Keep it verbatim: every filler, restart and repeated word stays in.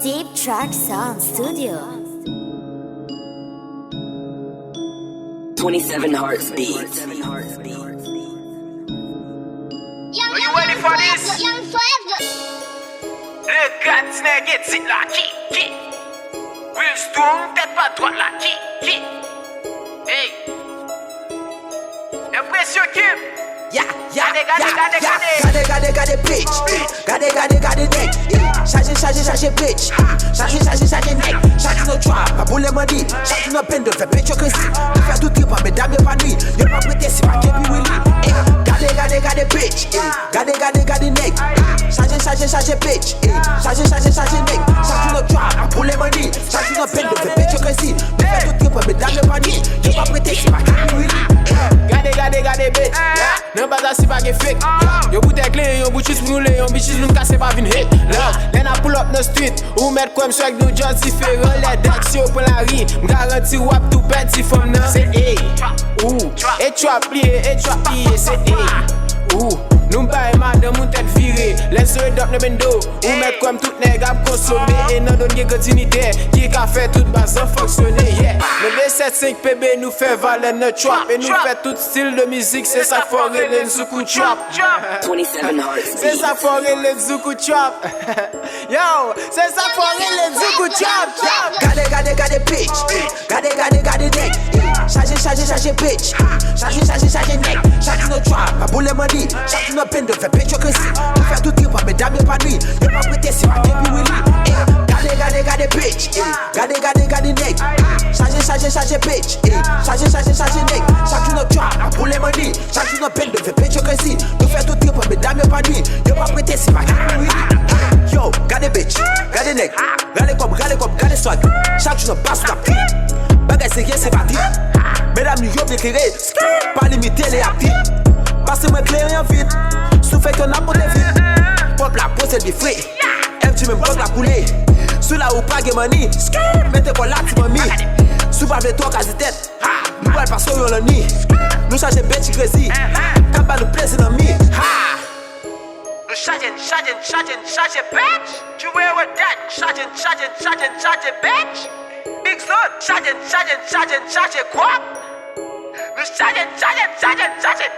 Deep Track Sound Studio. Twenty-seven Hearts Beats. Are you ready for this? Le gad ti nèg edit la, ki, ki. Real Storm, tèt pa dwat la, ki, ki. Hey. Enpresyon Kim. Yeah, yeah, gade, gade, yeah, gade, yeah, gade, gade, gade, gade, bitch. Gade, gade, gade, nèg. Yeah. Chaje, chaje, chaje, bitch. Chaje, chaje, chaje, nèg. Chak jou nou drop, pa boule mandi. Chak jou nou bendo, fè pèt yo krezi. Nou fè tout trip an medam yo pa nwi. Yo pa prete si pa gen P. Willy. Yeah. Gade, gade, gade, bitch. Yeah. Gade, gade, gade, nèg. Chaje, chaje, chaje, bitch. Chaje, chaje, chaje, nèg. Chak jou nou drop, pa boule mandi. Chak jou nou bendo, fè pèt yo krezi. Nou fè tout trip an medam yo pa nwi. Yo pa prete si pa gen P. Willy. Gade, gade, gade, bitch. Nan baz la si pa gen fake. Yon boutèy kleren, yon bout chis pou nou le, yon bit chis pou n kase pa vin hate. Love, lè n ap pull up nan street, ou mèt kwè m swag nou just diferan. Lè dat si yo pran lari, m garanti w ap tou pèdi fanm nan. Se A, ou, e trap li ye, e trap li ye, se A, ou. Nou bay madanm ou tèt vire, lè soyez drop nan bendo. Ou mèt kwè m tout nèg ap konsome. E nan done gen kontinitè ki ka fè tout baz lan fonksyone. Yeah. Nan de sèt senk P B nou fè valè nan trap. E nou fè tout stil de mizik, se sa k fè w rele n Zoukou Trap. Twenty-seven Hearts Se sa k fè w rele n Zoukou Trap. Yo, se sa k fè w rele n Zoukou Trap, trap. Gade, gade, gade, bitch. Gade, gade, gade, nèg. Chaje, chaje, chaje, bitch. Chaje, chaje, chaje, nèg. Chak jou nou drop, pa boule mandi. Chak jou nou bendo, fè pèt yo krezi. Nou fè tout trip an medam yo pa nwi. Yo pa prete si pa gen P. Willy. Gade, gade, gade, bitch. Gade, gade, gade, nèg. Chaje, chaje, chaje, bitch. Chaje, chaje, chaje, nèg. Chak jou nou drop, pa boule mandi. Chak jou nou bendo, fè pèt yo krezi. Nou fè tout trip an medam yo pa nwi. Yo pa prete si pa gen P. Willy. Yo, gade bitch, gade nèg. Rale kòb, rale kòb, gade swag. Chak jou nan bas n ap trip. Bagay serye se pa trip. Medam nou yo byen klere. Pa limite lè y ap trip. Pase mwen kleren an vit. Si w fè kè w n ap monte vit. Pòp la poze l byen fre. F G menm bòg la koule. Si w la ou pa gen manni. Mete kò la ti manmi. Si w pa vle twò kaze tèt. Nou pral pase w yon lanni. Nou chaje bèt ki krezi. K ap ba nou plezi nan mi. Ha! Nou chaje n, chaje n, chaje n, chaje bèt. You wear with that. Chaje n, chaje n, chaje n, chaje bèt. Big Zone. Chaje n, chaje n, chaje n, chaje kwòp. Nou chaje n, chaje n, chaje n, chaje.